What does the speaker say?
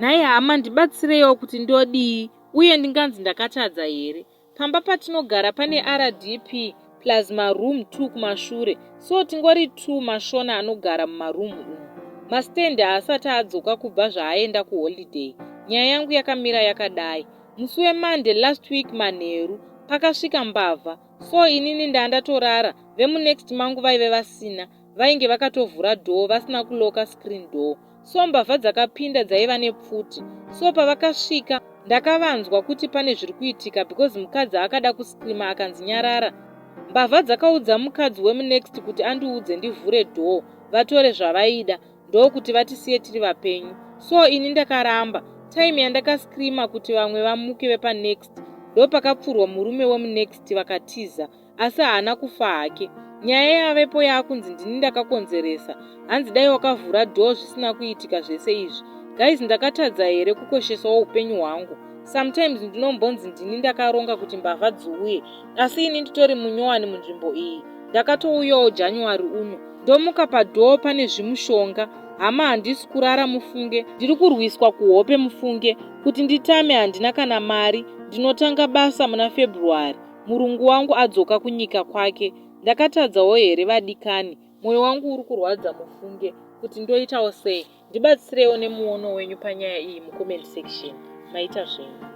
Nhai hama ndibatsireiwo kuti ndodii uye ndinganzi ndakatadza here? Pamba patinogara pane RDP plus maroom 2 kumashure so tingori 2 mashona anogara mumaroom umu. Mastand haasati adzoka kubva zvaaenda kuholiday. Nyaya yangu yakamira yakadai. Musi weMonday last week manheru pakasvika mbavha so inini ndandatorara vemunext mangu vaive vasina vainge vakatovhura door vasina kuloka screen door. So mbavha dzakapinda dzaiva nepfuti so pavakasvika ndakavanzwa kuti pane zviri kuitika because mukadzi akada kuscreama akanzi nyarara. Mbavha dzakaudza mukadzi wemunext kuti andiudze ndivhure door vatore zvavaida ndokuti vatisiye tiri vapenyu so ini ndakaramba. Time yandakascreama kuti vamwe vamuke vepanext ndopakapfurwa murume wemunext vakatiza. Asi haana kufa hake. Nyaya yavepo yaakunzi ndini ndakakonzeresa. Hanzi dai wakavhura door zvisina kuitika zvese izvi. Guys ndakatadza here kukoshesawo upenyu hwangu? Sometimes ndinombonzi ndini ndakaronga kuti mbavha dziuye asi ini nditori munyowani munzvimbo iyi. Ndakatouyawo January uno. Ndomuka padoor pane zvimushonga. Hama handisi kurara mufunge. Ndiri kurwiswa kuhope mufunge. Kuti nditame handina kana mari. Ndinotanga basa muna February. Murungu wangu adzoka kunyika kwake. Ndakatadzawo here vadikani? Moyo wangu uri kurwadza mufunge kuti ndoitawo sei? Ndibatsireiwo nemuono wenyu panyaya iyi mucomment section. Maita zvenyu.